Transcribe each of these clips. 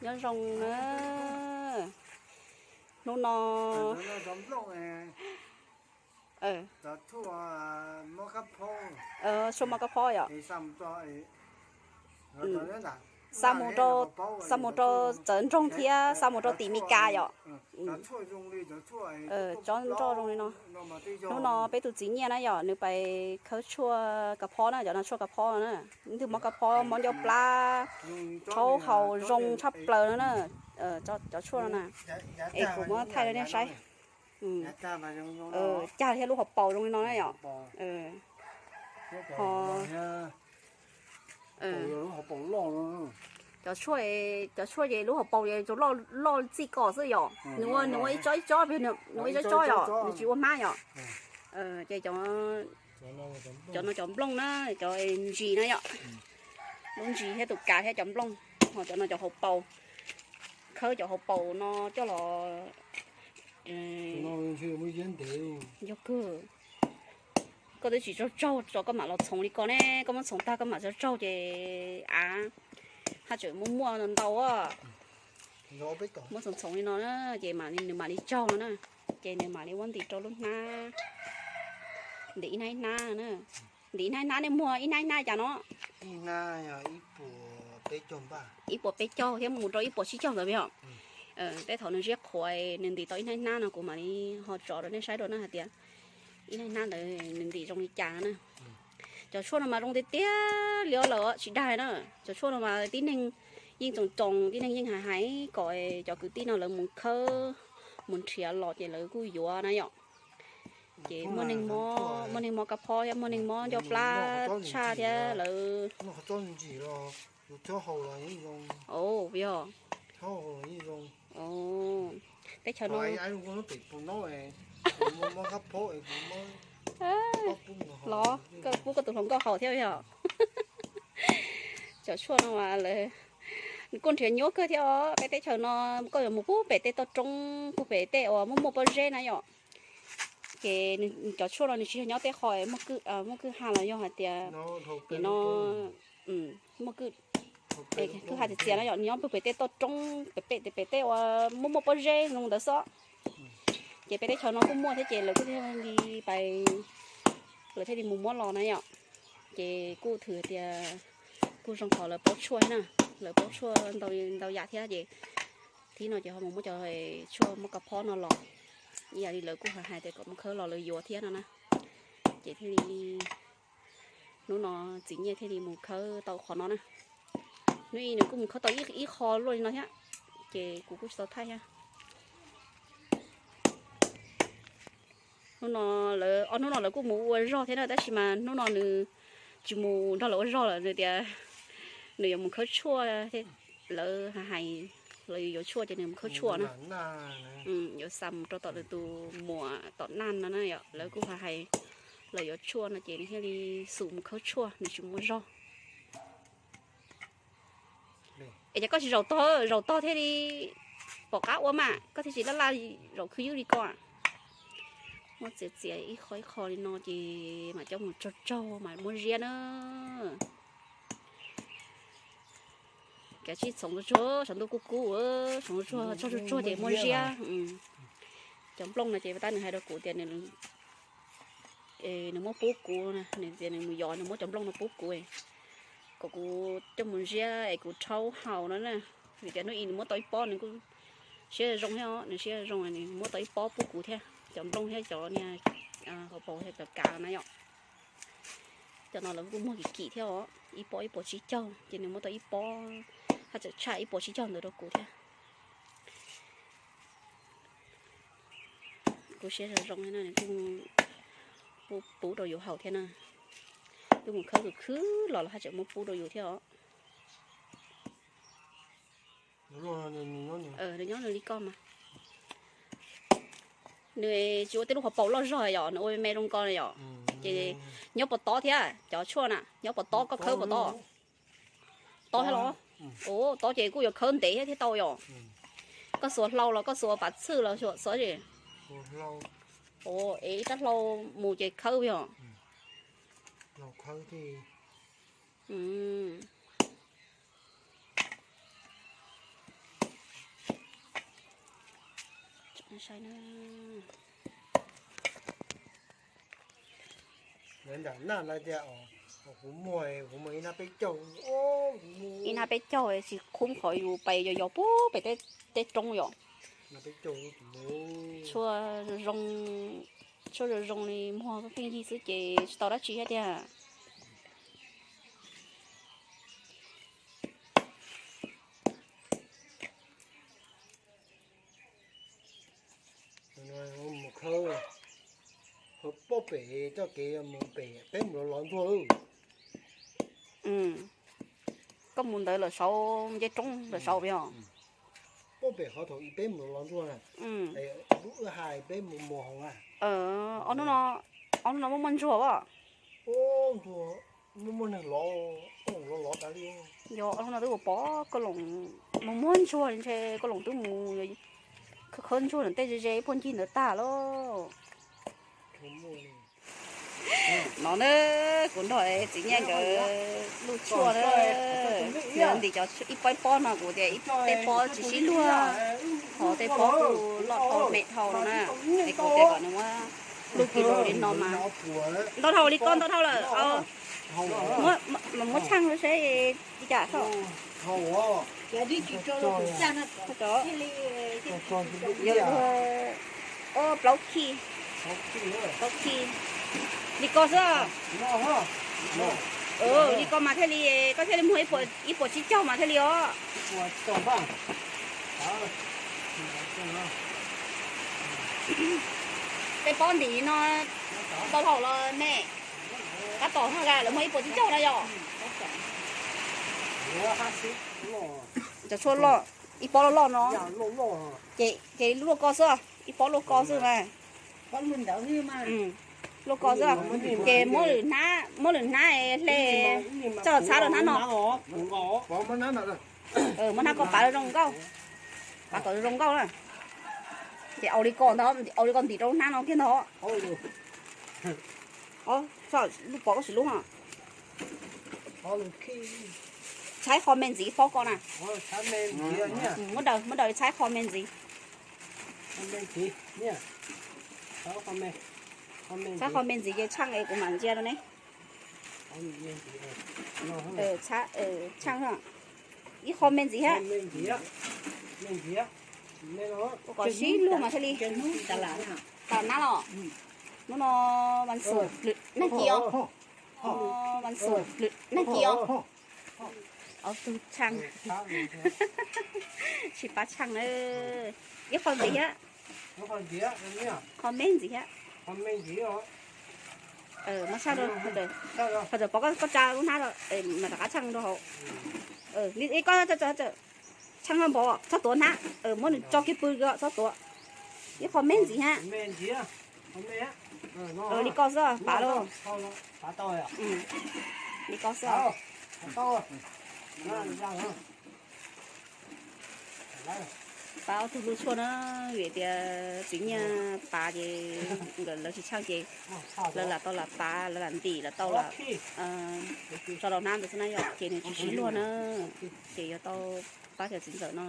Nyob zoo na. Hnub no tshuaj mov kab phob yom. Xa mus rau, xa mus rau txawv nroog thiab xa mus rau tim Mes Kas yom. Tsob nroj zoo li no. Hnub no peb tus txiv Nyiaj na yom, nws pais khawb tshuaj kab phob na, cov no tshuaj kab phob na. Ntwg mob kab phob, mob ncauj plab, rhaub haus zoo tshaj plaws no na. Cov tshuaj no na, es kuv muab thaij rau nej saib. Cag thiab lub hauv paus zoo li no na yom. Cov tshuaj, cov tshuaj ces lub hauv paus ces loj txij ko xwb yom. Nws ua, nws ua ib tsob ib tsob, nws ua ib tsob ib tsob yom, nws tsis ua hmab yom. Ces cov no cov nplooj na, cov ntsis na yom. Lub ntsis thiab tus kav thiab cov nplooj, ho cov no cov hauv paus. Khawb cov hauv paus no coj los, yog kawg. Koj twb tsis tsaug tsaug tso koj mam los txhoov li ko ne, koj muab txhoov tag koj mam tsaug tsaug ces av haj tseem muaj muaj ntau. Muab txhoov txhoov li no na, ces nws mam li tsaug no na. Ces nws mam li muab ntim rau lub hnab, ntim ib hnab ib hnab no na. Ntim ib hnab ib hnab, nej muag ib hnab ib hnab cas no? Ib puas peb caug thiab mus rau ib puas tsib caug ntawd yom. Tej thaum nws ziab qhuav, nws ntim tau ib hnab ib hnab no kuv mam li ho tso rau nej saib dua na hais tias ib hnab ib hnab ntawd nws ntim zoo li cas no na. Cov tshuaj no mas zoo tiag tiag li lawm tsis dag na. Cov tshuaj no mas tib neeg yeej tsoom tsoom, tib neeg yeej hais hais kom cov kwv tij no lawv mus khawb, mus nrhiav los ces lawv kuj yuav na yom. Ces muaj neeg mob, muaj neeg mob kab phob thiab muaj neeg mob ncauj plab tshaj thiab lawv. Yog, teb chaws no los koj pub koj tus hluas nkauj haus thiab yog. Cov tshuaj no mas lawv kuj nrhiav nyuaj kawg thiab os. Peb teb chaws no koj yuav mus pub pem tej toj roob, pub pem tej uas muaj muaj pob zeb na yom. Ces cov tshuaj no nws tsis yog nyob tej qho muaj kwj ha los yog hais tias no muaj kwj ha txias txias no yom, nws nyob pem tej toj roob pem pem tej uas muaj muaj pob zeb zoo ntawd xwb. Ces peb teb chaws no kuj muaj thiab ces lawv kuj thiaj li pais, lawv thiaj li mus muab los na yom. Ces kuj thwm tias kuj zoo qhov lawv paub tshuaj thiab na, lawv paub tshuaj ntau yam thiab ces thib no ces ho mus muab cov tshuaj mob kab phob no los, ib yam li lawv kuj hais tias kom mus khawb los lawv yuav thiab no na. Ces thiaj li hnub no txiv Nyiaj thiaj li mus khawb tau qhov no na. Hnub ib nws kuj mus khawb tau ib qho luaj li no thiab, ces kuv kuj tsis tau thaij thiab. Hnub no lawv, ob hnub no lawv kuj mus ua zog thiab na, tab sis mas hnub no nws tsis mus nrog lawv ua zog lawm, nws tias nws yuav mus khawb tshuaj thiab. Lawv hais lawv yuav yuav tshuaj ces nws mus khawb tshuaj na. Yuav xa mus rau tom lawv tus muam tom Naj no na yom, lawv kuj hais hais lawv yuav tshuaj no ces nws thiaj li xub mus khawb tshuaj, nws tsis mus ua zog. Es cas koj tsis zaum tog, zaum tog thiaj li pom qab ua mas, koj thiaj tsis laj laj zaum khwb ywb li ko. Muab txiav txiav ib qho ib qho li no ces mam coj mus tsaug tsaug mas muab ziab na. Kav tsij txhoov tsuag tsuag, tshav ntuj kub kub, txhoov tsuag tsuag, tsaug tsuag tsuag ces muab ziab. Cov nplooj no ces tab nws hais rau kuv tias nws muab pub kuv, nws tias nws mus yos nws muab cov nplooj no pub kuv, kom kuv coj mus ziab es kuv rhaub haus no na. Vim tias hnub ib nws muab tau ib pob nws kuj siab zoo thiab os, nws siab zoo nws muab tau ib pob pub kuv thiab, cov nplooj thiab cov niag hauv paus thiab cov kav no na yom. Cov no lawv kuj muag kim kim thiab os, ib pob ib puas tsib caug ces nws muab tau ib pob, haj tseem tshaj ib puas tsib caug ntawd rau kuv thiab. Kuv siab zoo zoo thiab na, nws kuj pub rau yus haus thiab na. Twb mus khawb khwb khwb los los haj tseem muab pub rau yus thiab os. Nws nyob nws li ko mas. Nws tsis ua tej lub hauv paus loj zog yom, nws ua me me zoo ko na yom. Ces nyob puas tob thiab, cov tshuaj na nyob puas tob, koj khawb puas tob? Tob thiab los? Ua tob ces kuj yuav khawb ntev thiab thiaj tau yom. Koj xuas hlau los koj xuas pas txhwj los xuas xwb. Es ib rab hlau mus ces khawb yom. Khawb thiab. Mm. Saib na. Nram naj no tias kuv muag, kuv muag ib hnab peb caug, ib hnab peb caug tsis khub qhov yus pais yos yos pub pem tej roob yom. Tshuaj zoo zoo li muag pheej yig xwb ces tsis tau dab tsi thiab tiag. Mus khawb, khawb pob pem txoj kev mus pem peb mus lov lov ntsuag lawm. Koj mus ntawd lawm saud, nce roob lawm saud yog. Pob pem qhov thaum ub peb mus lov lov ntsuag na, lub wb hais peb mus muag hauv na. Ob hnub no, ob hnub no muaj muaj ntsuag as. Ntsuag, muaj muaj neeg lov, lov lov tas li. Yog ob hnub no twb ua pom koj loos, muaj muaj ntsuag ntshe koj loos twb mus khawb khawb ntsuag ntawm tej ze ze puag ncig ntawd tag lauj. No na, kuv nrog txiv Nyiaj nkawd luj tshuaj na. Nws ntim cov ib pob ib pob no kuv tias ib tej pob tsis sib luag, ho tej pob kuj loj dhau me dhau no na. Es kuv tias kom nws muab luj kis lus li no mas ntau dhau li koj ntau dhau lawm. Muab tshaj seb li cas. Plaub khij, plaub khij li ko xwb. Li ko mas thiaj li, koj thiaj li muag ib puas tsib caug mas thiaj li os. Tej pob ntim no ntau dhau los me, tab tom lawv muag ib puas tsib caug na yom. Cov tshuaj loj, ib pob loj loj no, ces luaj ko xwb, ib pob luaj ko xwb mas. Luaj ko xwb, ces muab lwm hnab, muab lwm hnab hle, txhob txhab rau hnab no. Muab hnab ko pav zoo nkauj, pav kom zoo nkauj na. Ces au li ko ntag, au li ko ntim rau hnab no kiag ntag. Lub pov koj sim lub. Tshaib qho me ntxiv pob ko na. Muab daws, muab daws tshaib qho me ntxiv. Tshaib qho me ntxiv ces tshaaj es kuv mam ntsia rau ne. Tshaaj, ib qho me ntxiv thiab. Kom sib luag mas thiaj li tas nab los. Hnub no vas xuam plwm nag ci os. Vas xuam plwm nag ci os. Ob tug tshaaj, tsis pab tshaaj na. Ib qho ntxiv thiab. Qho me ntxiv thiab. Muab tshaaj rau, qhov tawm pov koj tsa lub hnab, mam rov qab tshaaj rau hauv. Li koj tshaaj npov, txhob tuav hnab, muab nws tso kiag pw, txhob tuav. Ib qho me ntxiv thiab. Li ko xwb, pav lauj. Li ko xwb. Pav ob tug luj tshuaj na, vim tias txiv Nyiaj pav ces nkawd lawv tsis tshaaj ces lawv lam tau lam pav, lawv lam ntim, lawv tau lam tso rau hnab ntawd xwb na yom, ces nws tsis sib luag na. Ces yuav tau pab cov txiv ntxawm no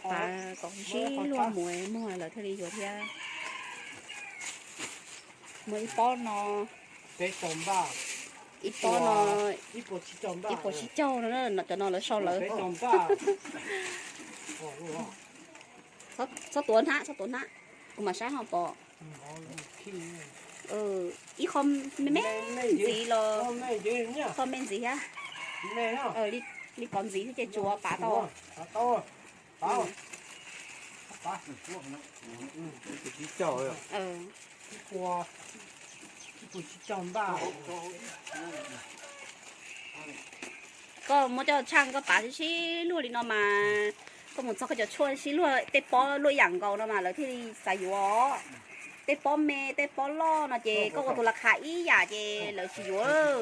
pav kom sib luag mus muag lawv thiaj li yuav thiab. Muag ib pob no, ib pob no ib puas tsib caug no, cov no lawv sau lawv. Txhob tuav hnab, txhob tuav hnab, kuv mam saib ho pom. Ib qho me me ntxiv los, qho me ntxiv thiab. Li ko ntxiv thiab ces tsuav pav tau. Koj muab coj tshaaj koj pav sib sib luag li no mas, koj mus txog koj cov tshuaj sib luag tej pob luaj yam nkaus no mas lawv thiaj li xav yuav. Tej pob me tej pob loj no ces koj ua tus las khas ib yam ces lawv tsis yuav.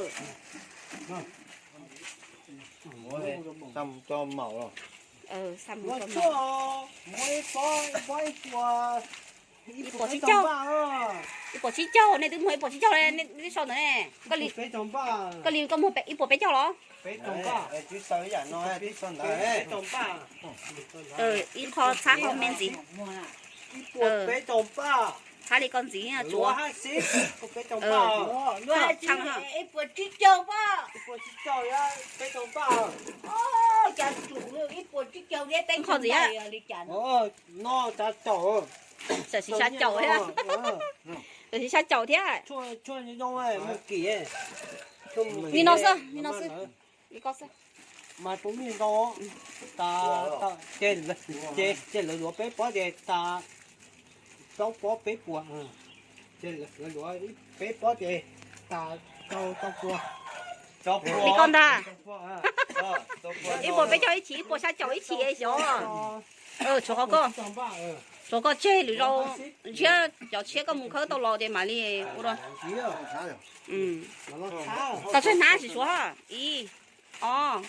Ib puas tsib caug, ib puas tsib caug, nej twb muag ib puas tsib caug, nej twb sau ntawd ne. Koj li koj muag ib puas peb caug los? Ib qho txhab qho me ntxiv. Ib puas peb caug npaj. Hab li koj ntxiv tsuav. Ib puas tsib caug npaj. Ib puas tsib caug thiab peb caug npaj li cas no. Tam sim xya caum thiab. Tam sim xya caum thiab. Li no xwb, li no xwb. Li koj xwb. Mas tus mij ntau, ces lawv luav peb pob ces tas plaub pob peb puas. Ces lawv luav peb pob ces tas rau rau puas. Li koj ntag. Ib puas peb caug ib chim, ib puas xya caum ib chim xyov. Tshuav qhov koj, tshuav koj tseg lwm zaus ntshiab cov tshiab koj mus khawb tau los ces mam li ua dua. Tau tsawg hnab tsis suav. Ib, ob,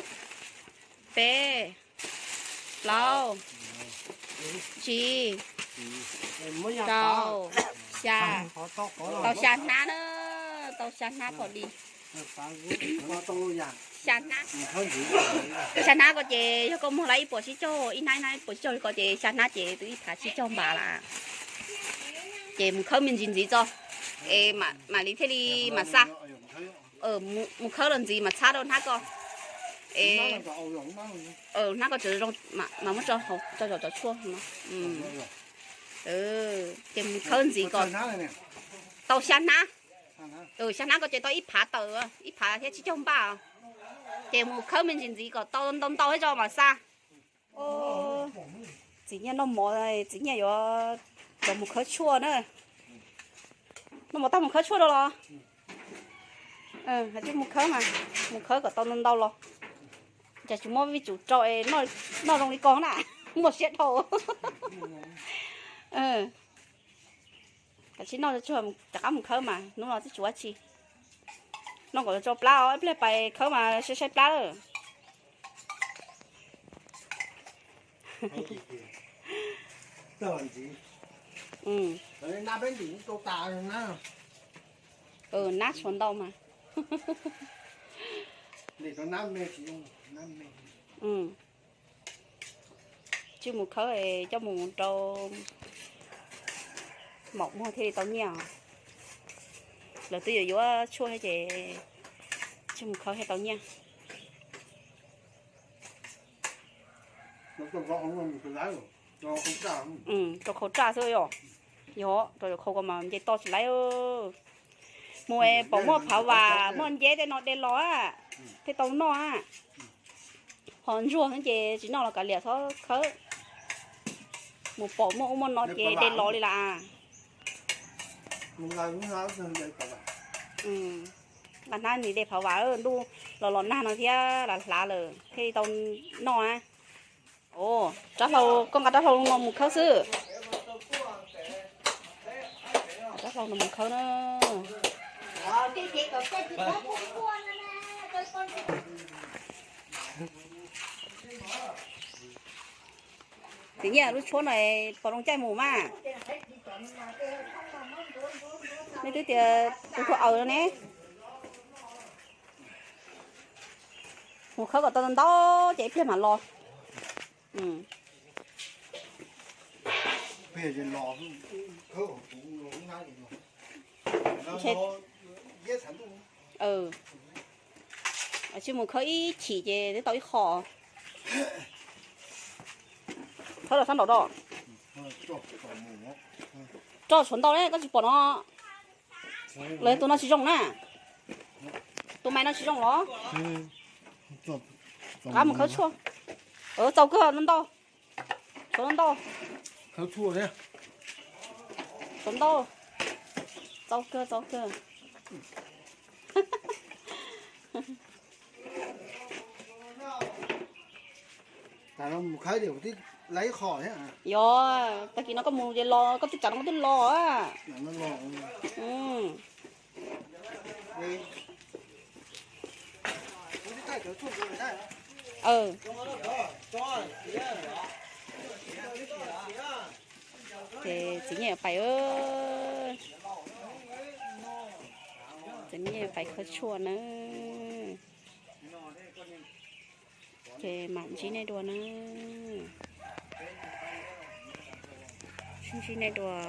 peb, plaub, tsib, rau, xya. Tau xya hnab na, tau xya hnab pom li. Xya hnab. Xya hnab ko ces yog koj muag lawm ib puas tsib caug, ib hnab ib hnab ib puas tsib caug li ko ces xya hnab ces twb ib phav tsib caug npaj lawm. Ces mus khawb me ntsis ntxiv tso, es mam li thiaj li mam xa. Mus khawb los ntxiv mam txhab rau hnab ko. Es hnab ko tseem zoo mas muab tso hauv tso zom cov tshuaj no. Ces mus khawb ntxiv kom tau xya hnab. Xya hnab ko ces tau ib phav tawm, ib phav thiab tsib caug npaj. Ces mus khawb me ntsis ntxiv kom tau ntau ntau thiab tso mam xa. Txiv Nyiaj noj mov, Txiv Nyiaj yuav cov mus khawb tshuaj na. Noj mov tag mus khawb tshuaj rau los? Hais tias mus khawb mas, mus khawb kom tau ntau ntau los. Cas tsis muab vij tsum rau es noj zoo li ko na, muaj siab dhau. Kav tsij noj tsuag, rov qab mus khawb mas hnub no twb tsis ua tsi. Noj kom tso plab os, ib pliag pais khawb mas saib saib plab lawm. Nab tshuav ntau mas. Tsij mus khawb coj mus rau maum muag thiaj li tau nyiaj. Lawv twb yuav yuav tshuaj thiab ces tsij mus khawb thiaj tau nyiaj. Rau khau raj xwb yom. Yog rau khau ko mas nce toj tsis laib. Mus pom muaj phav vam muaj nceb tej no de los thiaj tau noj. Ho ntsuag ces tsis noj los kav liam txhob khawb. Mus pom muaj ub muaj no ces de los li lawm. Nqa hnab nis de phav vam, ntuj los los nag no thiab lam hlav lawm thiaj li tau noj na. Rab hlau, koj nqa rab hlau no mus khawb xwb. Rab hlau no mus khawb na. Txiv Nyiaj, lub tshuab no pom zoo caij mus mas. Nej twb tias tus tuag aws no ne. Mus khawb kom tau ntau ces ib pliag mam los. Tsij mus khawb ib chim ces twb tau ib qho. Khawb los sab nraud rau. Roj tshuav ntau ne, koj tsis pom no. Lawv tus no tsis zoo na. Tus mais no tsis zoo los? Rov qab mus khawb tshuaj. Txaus kawg ntau. Tshuav ntau. Tshuav ntau. Txaus kawg, txaus kawg. Yog, tag kis no koj mus ces los, koj twb tsam no koj twb los. Ces txiv Nyiaj pais, txiv Nyiaj pais khawb tshuaj na. Ces mam ntsib nej dua na. Sib ntsib nej dua.